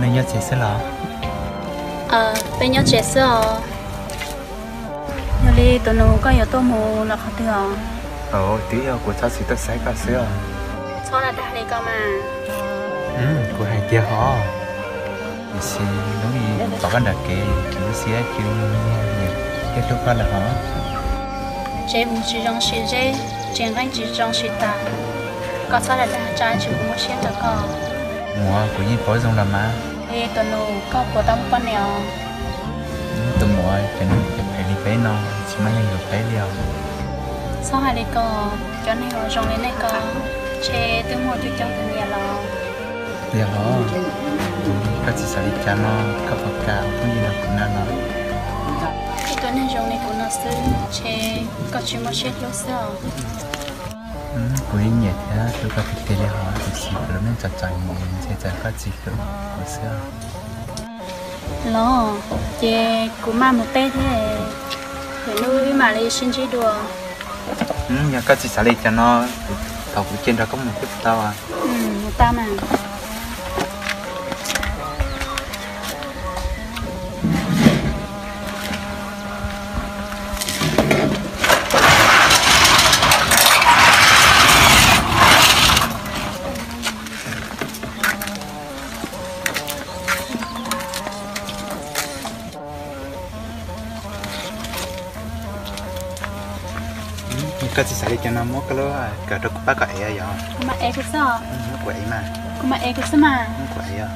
Nej nyob tsev xwb los? Peb nyob tsev xwb os. Yog li tus nus, koj yuav tuaj mus los qhov twg os? Twb yog kuv txhob txwm tuaj saib koj xwb os. Txhob dag li ko mas. Kuv hais tiag hov. Tiam sis hnub ib pom koj nram kev, kuv lub siab cia li nyiag nyiag thiab hlub koj lawm hov. Tsev mus tsis zoo sim zeb, tsev nqeeb tsis zoo sim tas. Koj txhob dag dag, tsam tsis kuv muab siab rau koj. Muam, kuv yeej paub zoo los mas. Es tus nus, koj puas tau muaj poj niam os? Tus muam, cov neeg phem li peb no tsis muaj neeg yuav peb li os. Txhob hais li ko, cov neeg uas zoo li nej ko, ntshe twb muaj coob coob tus nyiam los. Yog hov, koj tsis xav li cas no, koj puas kam ua phooj ywg nrog kuv na los? Ib tug neeg zoo li kuv no xwb, ntshe koj tsis muaj siab hlub xwb os. Kuv yeej nyiam thiab hlub koj tiag tiag li hov, tiam sis kuv lub neej txom txom nyem, ntshe txawm koj tsis hlub kuv xwb. Los, ces kuv maj mus teb thiab, lwm hnub wb mam li sib ntsib dua. Yog koj tsis xav li cas no, thaum kuv cia nrog koj mus thiab puas tau? Mus tau mas. Koj tsis xav li cas no, muab koj lub kawm rau kuv pab koj ev yom. Kuv mam ev kuv xwb. Muab kuv ev mas. Kuv mam ev kuv xwb mas. Muab kuv ev os.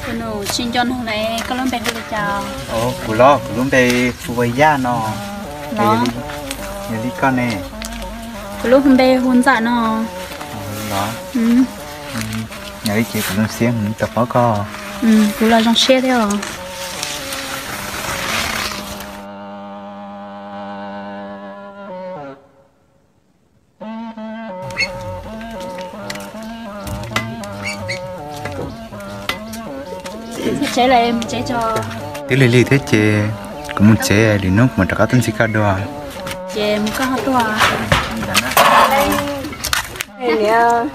Tus nus, tsis nco nug lawm, koj lub npe hu li cas? Kuv los, kuv lub npe hu ua Yaj no. Los, yog li koj ne? Kuv lub npe hu Ntxawm no. Los, yog li ces kuv zoo siab tau paub koj. Kuv los zoo siab thiab os. Tsev lawm, mus tsev tso. Twb lig lig thiab ces kuv mus tsev, lwm hnub kuv mam rov qab tuaj ntxig koj dua. Ces mus koj ho tuaj. Niam.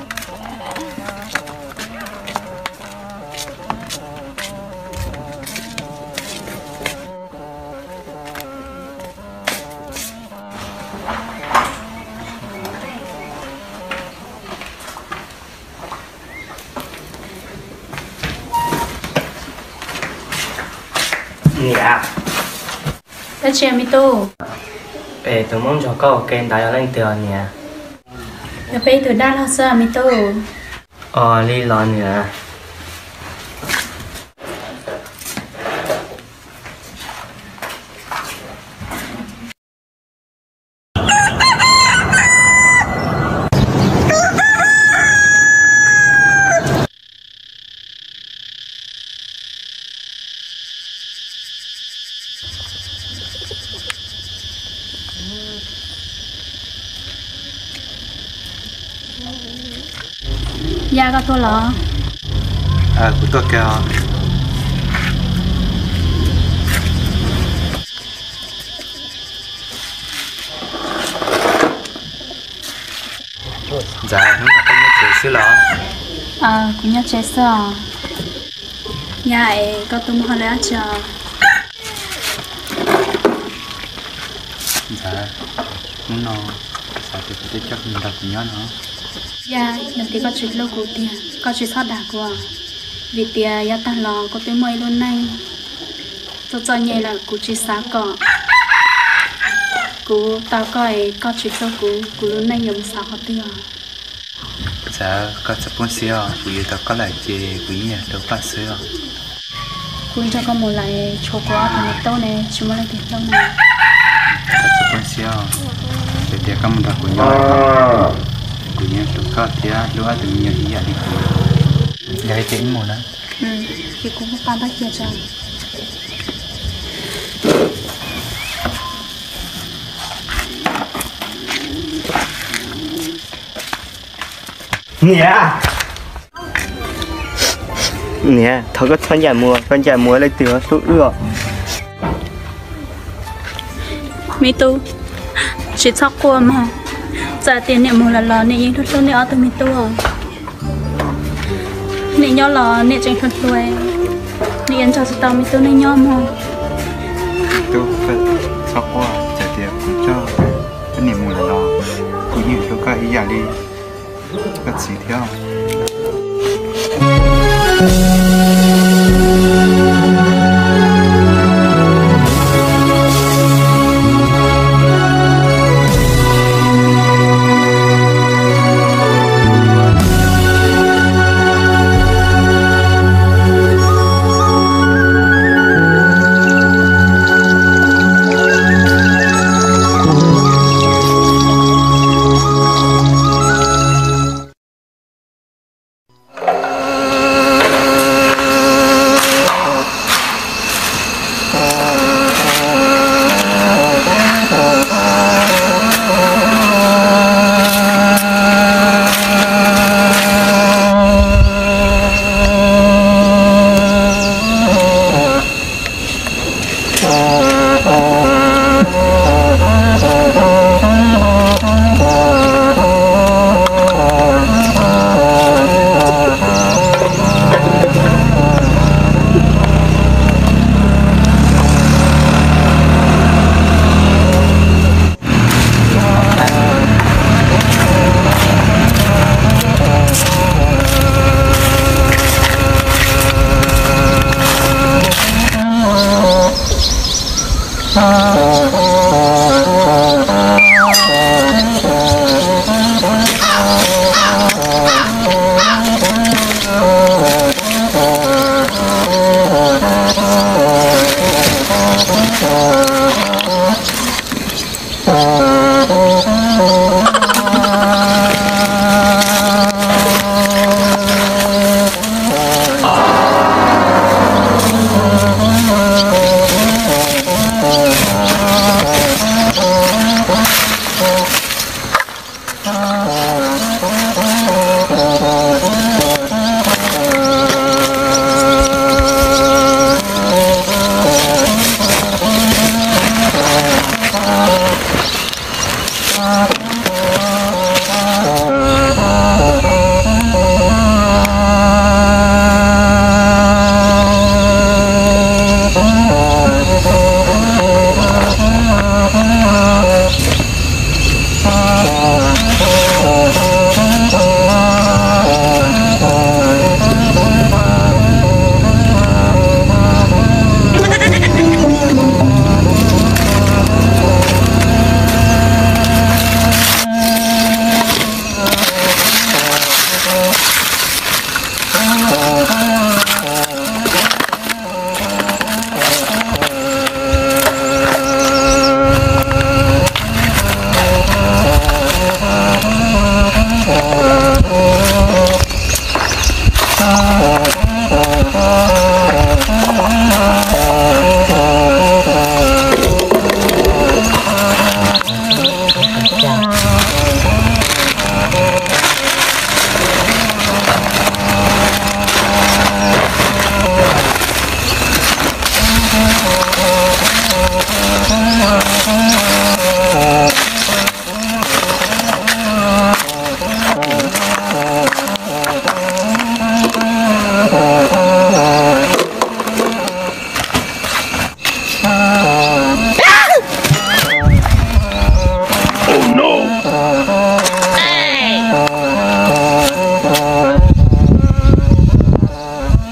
Dab tsi me tub? Es tus Hmoob nrog koj ua ke ntawd yog leej twg os niam? Yog peb ib tug dab laug xwb me tub. Ua li los niam. Yaj, koj tuaj los? Kuv tuaj kawg os. Ntxawm, hnub no koj nyob tsev xwb los? Kuv nyob tsev xwb os. Yaj, es koj tuaj mus hauj lwm dab tsi os? Ntxawm, hnub no xav tias koj twb coj mus nrog kuv nyob no. Yaj, yog tias koj tsis hlub kuv tiag koj tsis txhob dag kuv, vim tias yav tag los kuv twb muaj ib lub neej txom txom nyem lawm kuv tsis xav kom kuv tau koj es koj tsis hlub kuv, kuv lub neej yuav mus xav qhov twg os? Ntxawm, koj txhob poob siab os, kuv yuav tau koj lawm ces kuv yeej yog hlub koj xwb os. Kuv nrog koj mus lawm tshuav kuv ob tug me tub ne tsis muaj leej twg hlub na. Koj txhob poob siab os, yog tias koj mus nrog kuv nyob, kuv yeej hlub koj thiab hlub ob tug me nyuam ib yam li kuv. Yog li ces wb mus na. Ces kuv muab pa ntaub cia tso. Niam, Niam, thov koj txhob ncaim Muas, koj ncaim Muas leej twg ho hlub wb os. Me tub, tsis txhob quaj mog. Txawm tias niam mus lawm los niam yeej hlub hlub nej ob tug me tub os. Niam nyob los niam tseem hluas hluas, niam yuav nrog tsis tau me tub nej nyob mog. Tub, koj txhob quaj, txawm tias kuv coj koj niam mus lawm los kuv yeej hlub koj ib yam li koj txiv thiab.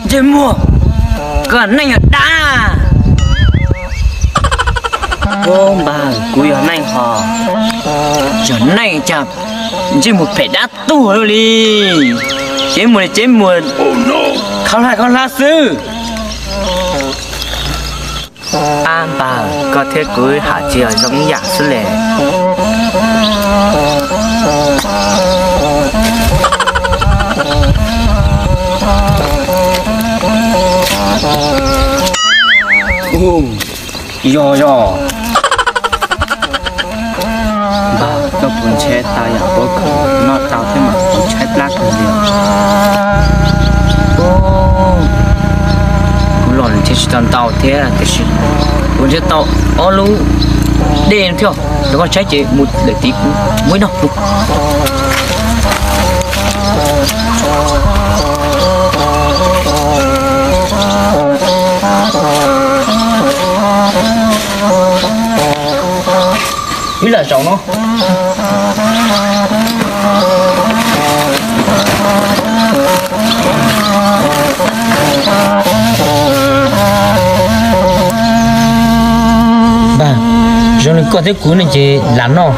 Ntsej muag, koj neeg yog dab. Ub, npawg, kuv yog neeg hos. Yog neeg cas ntsej muag phem dab tuag luaj li. Cev muag li cev muag, khaub hlab khaub hlab xwb. Ab npawg, koj thiab kuv ham tsis yog zoo ib yam xwb le. Yog, yog. Npawg, koj puas ntshai tau yam pov khawm no tau thiab mas kuv ntshai plab kawg li os. Ntau thiab tiam sis kuv nrhiav tau ob lub dej thiab, rau koj saib ces mus lawm tid kuv muab ib noj. Ib lam zaum no. Npawg, zoo li koj thiab kuv ne ces lam noj.